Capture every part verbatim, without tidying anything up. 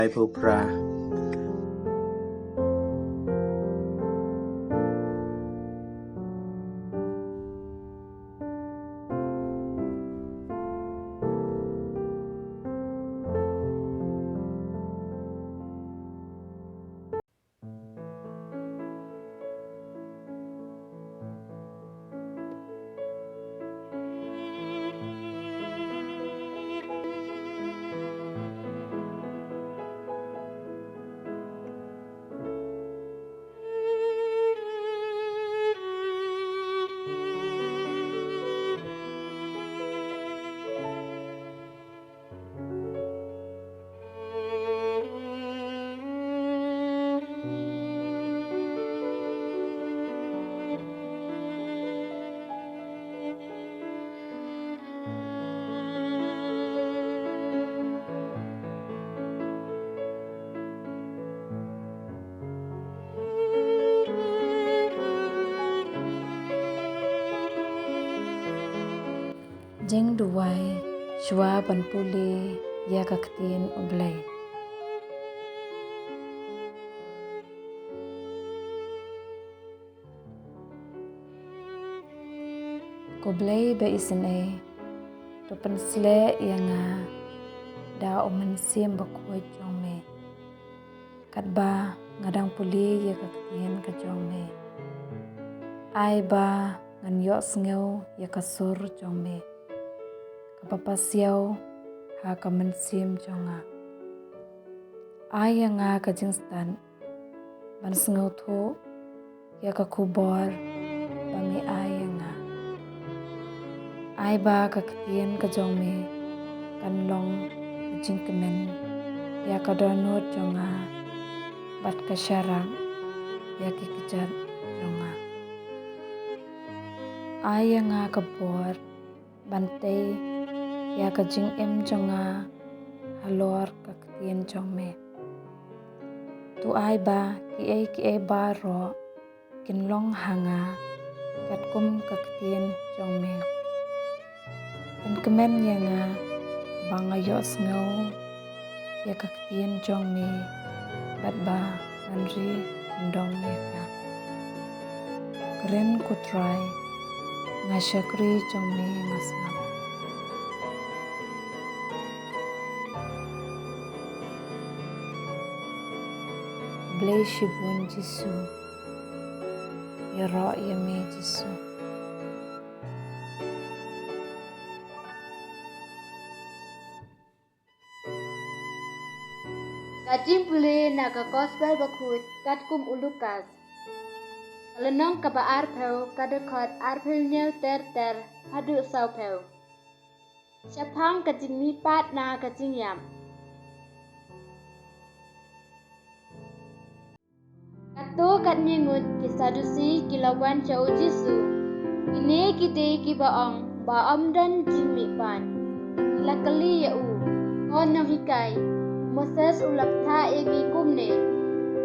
Ai phew phra. Jingduwai shuwa ban pule ïa ka ktien U Blei. Ko Blei ba isynei, to pynsleh ïa nga da U Mynsiem Bakhuid jong me. Katba nga dang pule ïa ka ktien ka jong me, ai ba ngan ïohsngew ïa ka sur jong me, kaba pasiaw ha ka mynsiem jong nga. Ai ïa nga ka jingstad ban sngewthuh ïa ka khubor ba me ai ïa nga. Ai ba ka ktien ka jong me kan long ka jingkmen ïa ka dohnud jong nga bad ka sharak ïa ki kjat jong nga. Ai ïa nga ka bor ban tei ïa ka jingim jong nga halor ka ktien jong me. To ai ba kiei kiei baroh kin long ha nga katkum ka ktien jong me. Pynkmen ïa nga ba nga ïohsngew ïa ka ktien jong me bad ba ngan ri kyndong ïa ka. Kren ko Trai, nga shakri jong me nga sngap. Blei shibun Jisu. Ïaroh ïa me Jisu. Ka jingpule na ka Gospel Bakhuid katkum u Lukas. Ka lynnong kaba arphew, ka dkhot arphew hynñiew ter ter haduh sawphew. Shaphang ka jingmihpat na ka jingïap. Katto katne ngut ki Sadusi ki la wan sha u Jisu. Kine ki dei kiba ong ba ym don jingmihpat. Ki la kylli ïa u, ko nonghikai, Moses u la bthah ïa ngi kumne,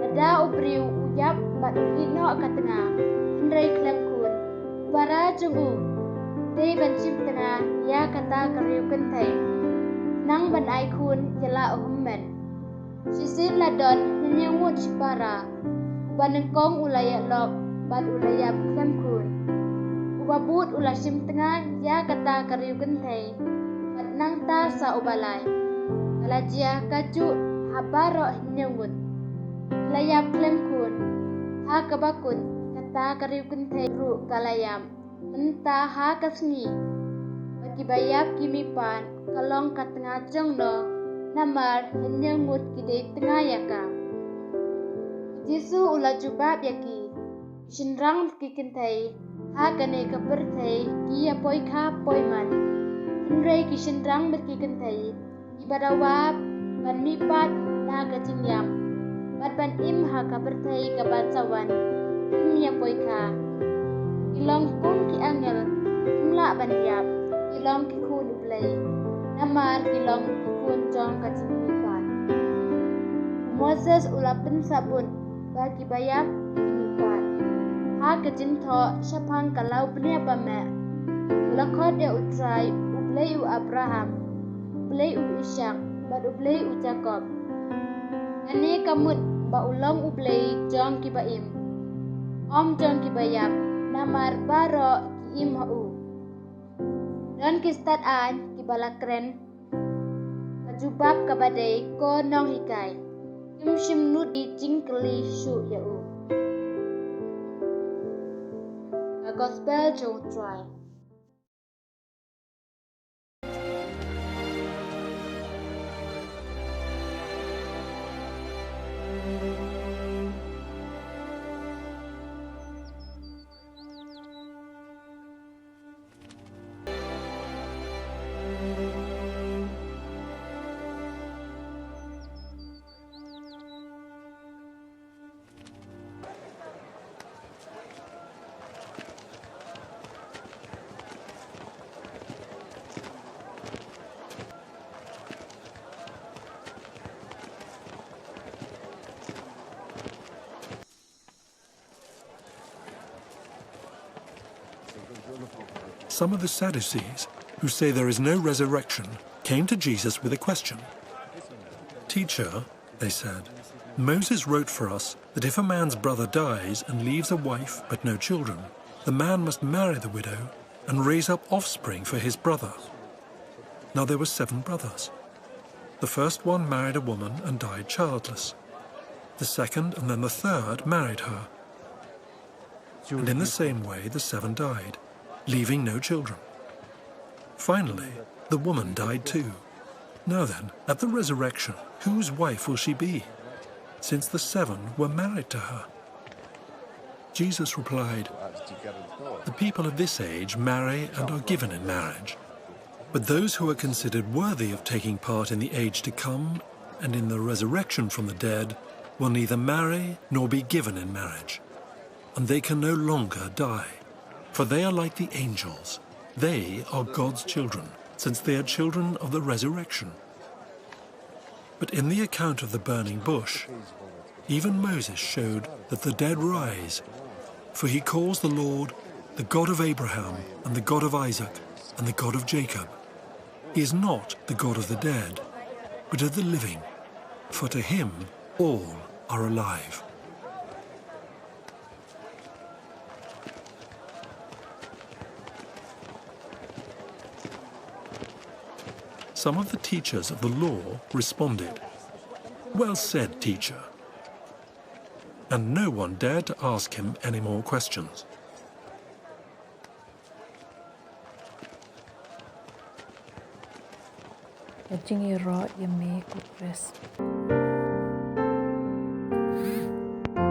lada u briew u ïap bad u ïehnoh ka tnga, hynrei khlem khun, u para jong u u dei ban shim tnga ïa kata ka riew kynthei, nang ban ai khun ïa la u hynmen. Shisien la don hynñiew ngut shipara. Uba nyngkong u la ïalap bad u la ïap khlem khun. Uba bud u la shim tnga ïa kata ka riew kynthei bad nangta sa uba lai. Ka la jia kajuh ha baroh hynñiew ngut. Ki la ïap khlem khun. Ha kaba kut kata ka riew kynthei ruh ka la ïap mynta ha ka sngi. Bad kiba ïap ki mihpat ka long ka tnga jong no, namar hynñiew ngut ki dei tnga ïa ka. U Jisu u la jubab ïa ki, ki shynrang bad ki kynthei ha kane ka pyrthei ki ïa poi kha poi man. Hynrei ki shynrang bad ki kynthei kiba dawa ban mihpat na ka jingïap bad ban im ha ka pyrthei kaba sa wan, kim ïa poi kha. Ki long kum ki angel, kim lah ban ïap, ki long ki khun U Blei, namar ki long ki khun jong ka jingmihpat. U Moses u la pynsabut ba kiba ïap ki mihpat. Ha ka jingthoh shaphang ka law bniah ba meh, u la khot ïa U Trai, U Blei u Abraham, U Blei u Isak bad U Blei u Jakob. Kane ka mut ba u long u Blei jong kiba im, ym jong kiba ïap, namar baroh ki im ha u. Don ki stad aiñ kiba la kren ka jubab kaba dei, ko nonghikai, kim shim nud ïa ki jingkylli shuh ïa u. Ka Gospel jong u Trai. Some of the Sadducees, who say there is no resurrection, came to Jesus with a question. "Teacher," they said, "Moses wrote for us that if a man's brother dies and leaves a wife but no children, the man must marry the widow and raise up offspring for his brother. Now there were seven brothers. The first one married a woman and died childless. The second and then the third married her. And in the same way the seven died, leaving no children. Finally, the woman died too. Now then, at the resurrection, whose wife will she be, since the seven were married to her?" Jesus replied, "The people of this age marry and are given in marriage. But those who are considered worthy of taking part in the age to come and in the resurrection from the dead will neither marry nor be given in marriage. And they can no longer die, for they are like the angels. They are God's children, since they are children of the resurrection." But in the account of the burning bush, even Moses showed that the dead rise, for he calls the Lord the God of Abraham and the God of Isaac and the God of Jacob. He is not the God of the dead, but of the living, for to him all are alive. Some of the teachers of the law responded, "Well said, teacher." And no one dared to ask him any more questions. Ka jingïaroh ïa me ko Khrist.